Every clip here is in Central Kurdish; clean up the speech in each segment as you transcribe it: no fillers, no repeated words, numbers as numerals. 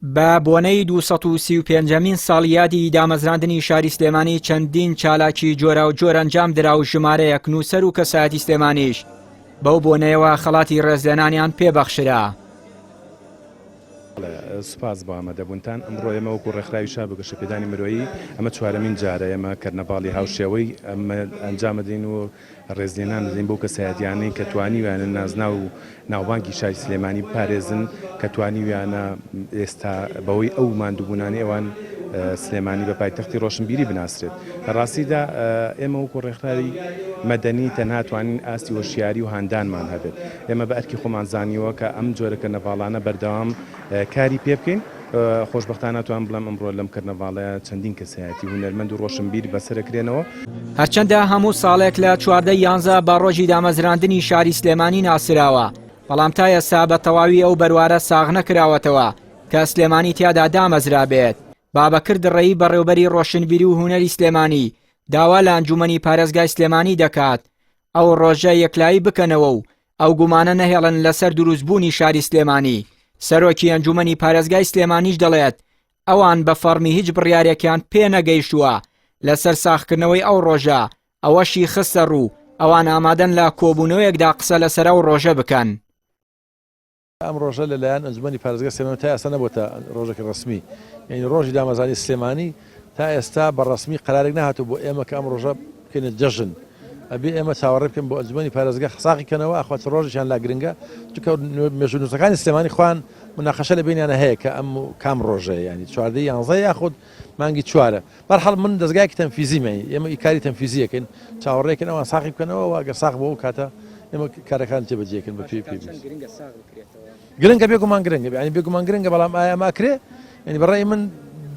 بە بۆنەی 235 مین ساڵیادی دامەزراندنی شاری سلێمانی چەندین چالاکی جۆراوجۆر ئەنجام درا و ژمارەیەک نووسەر و کەسایەتی سلێمانیش بەو بۆنەیەوە خەڵاتی ڕێزلێنانیان پێبەخشرا. سوپاس بۆ ئامادەبوونتان. ئەمڕۆ ئێمە وەکو ڕێکخراوی شار بۆ گەشەپێدانی مرۆیی ئەمە چوارەمین جارە ئێمە کەرنەڤاڵی هاوشێوەی ئەمە ئەنجام دەدەین و ڕێزلێنان دەدەین بەو کەسایەتیانەی کە توانیویانە نازناو و ناوبانگی شاری سلێمانی بپارێزن، کە توانیویانە ئێستا بەهۆی ئەو ماندووبوونانەی ئەوان سلێمانی بە پایتەختی ڕۆشنبیری بناسرێت. لە ڕاستیدا ئێمە وەکو ڕێکخراوی مەدەنی تەنها توانین ئاستی هۆشیاری و هاندانمان هەبێت. ئێمە بە ئەرکی خۆمان زانیوە کە ئەم جۆرە کەرنەڤاڵانە بەردەوام کاری پێ بکەین. خۆشبەختانە توانم بڵێم ئەمڕۆ لەم کەرنەڤاڵەیە چەندین کەسایەتی هونەرمەند و ڕۆشنبیر بەسەرەکرێنەوە. هەرچەندە هەموو ساڵێک لە 14 یانزە بە ڕۆژی دامەزراندنی شاری سلێمانی ناسراوە، بەڵام تا ئێستا بە تەواوی ئەو بەروارە ساغ نەکراوەتەوە کە سلێمانی تیادا دامەزرابێت. بابەکر دڕەیی بەڕێوبەری ڕۆشنبیری و هونەری سلێمانی داوا لە ئەنجومەنی پارێزگای سلێمانی دەکات ئەو ڕۆژە یەکلایی بکەنەوە و ئەو گومانە نەهێڵن لەسەر دروستبوونی شاری سلێمانی. سەرۆکی ئەنجومەنی پارێزگای سلێمانیش دەڵێت، ئەوان بە فەڕمی هیچ بڕیارێکیان پێ نەگەیشتووە لەسەر ساغکردنەوەی ئەو ڕۆژە، ئەوەشی خستە ڕوو، ئەوان ئامادەن لە کۆبوونەوەیەکدا قسە لەسەر ئەو ڕۆژە بکەن. ئەم ڕۆژە لە لایەن ئەنجومەنی پارێزگای سلێمانی تا ئێستا نەبۆتە ڕۆژێکی ڕەسمی، یانی ڕۆژی دامەزرانی سلێمانی تا ئێستا بە ڕەسمی قەرارێک نەهاتووە بۆ ئێمە کە ئەم ڕۆژە بکەینە جەژن. ئەبێ ئێمە چاوەڕێ بکەین بۆ ئەنجومەنی پارێزگا ساغی کەنەوە ئاخوا چ ڕۆژێکیان لا گرنگە، چونکە مێژوونووسەکانی سلێمانی خۆیان موناقەشە لە بەینیانە هەیە کە ئەم کام ڕۆژەیە یانی چواردەی یانزەیە یاخود مانگی چوارە. بەرحاڵ من دەزگایەکی تەنفیزیم یانی ئێمە کاری تەنفیزی ئەکەین چاوەڕێکن ئەوان ساغی بکەنەوە و ئەگەر ساغ بۆ ئەو کاتە ئێمە کارەکان جێبەجێکن بە پێی پێویست. گرنگە بێگومان گرنگە یانی بێگومان گرنگە بەڵام ئایا ئەمە ئەکرێ یانی بەڕای من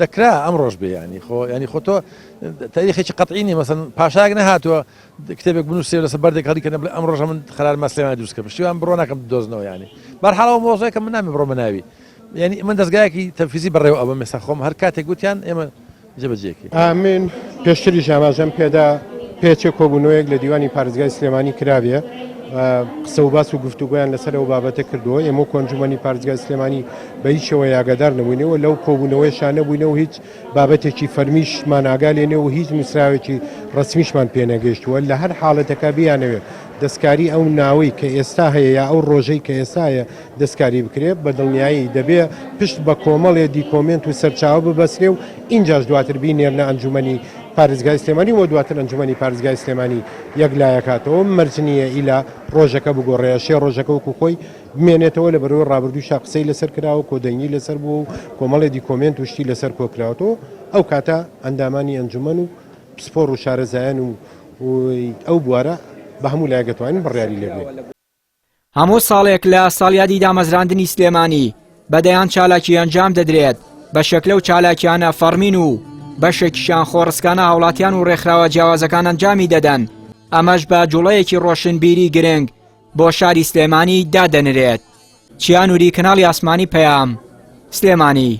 دەکرا ئەم ڕۆژ بێ ینی خۆ ینی خۆ تۆ تاریخێکی قەتعی نیە مەسەن پاشایەک نەهاتووە کتێبێک بنووسێ لەسەر بەردێک هەڵیکەنە بڵێ ئەم ڕۆژە من قەرار ما سلێمانی دروست کردم شتیوان بڕۆ ناکەم دۆزنەوە ینی بەرحاڵەوە مۆزەکە من نامێ بڕۆمە ناوی یانی من دەزگایەکی تەنفیزی بەڕێوە ئەبەم ئێستا خۆم هەر کاتێک گوتیان ئێمە جێبەجێکەین. من پێشتریش ئاماژەم پێدا پێچێ کۆبوونەوەیەک لە دیوانی پارێزگای سلێمانی کرابێ قسە و باس و گفتوگۆیان لەسەر ئەو بابەتە کردووە ئێمە وەکو ئەنجومەنی پارێزگای سلێمانی بە هیچ شێوەیە ئاگادار نەبووینەوە لەو کۆبوونەوەیشا نەبووینە و هیچ بابەتێکی فەرمیشمان ئاگا لێ نییە و هیچ نووسراوێکی ڕەسمیشمان پێ نەگەیشتووە لە هەر حاڵەتەکە بیانەوێت دەستکاری ئەو ناوەی کە ئێستا هەیە یا ئەو ڕۆژەی کە ئێستا هەیە دەستکاری بکرێ، بە دڵنیایی دەبێ پشت بە کۆمەڵێ دیکۆمێنت و سەرچاوە ببەسرێ و ئینجاش دواتر بینێرنە ئەنجومەنی پارێزگای سلێمانی و دواتر ئەنجومەنی پارێزگای سلێمانی یەکلایەکاتەوە، مەرج نییە ئیلا ڕۆژەکە بگۆڕێ، ئەشێ ڕۆژەکە وەکو خۆی بمێنێتەوە، لەبەرئەوەی ڕابردووشا قسەی لەسەر کراوە، کۆدەنگی لەسەر بووە و کۆمەڵێ دیکۆمێنت و شتی لەسەر کۆکراوەتەوە، ئەو کاتە ئەندامانی ئەنجومەن و پسپۆڕ و شارەزایان و ئەو بوارە بە هەموو لایەک ئەتوانین بڕیاری لێ بدەین. هەموو ساڵێک لە ساڵیادی دامەزراندنی سلێمانی بە دەیان چالاکی ئەنجام دەدرێت، بەشێک لەو چالاکیانە فەڕمین و بەشێکیشیان خۆڕسکانە هاوڵاتیان و ڕێکخراوە جیاوازەکان ئەنجامی دەدەن، ئەمەش بە جوڵەیەکی ڕۆشنبیری گرنگ بۆ شاری سلێمانی دادەنرێت. چیا نوری کەناڵی ئاسمانی پەیام، سلێمانی.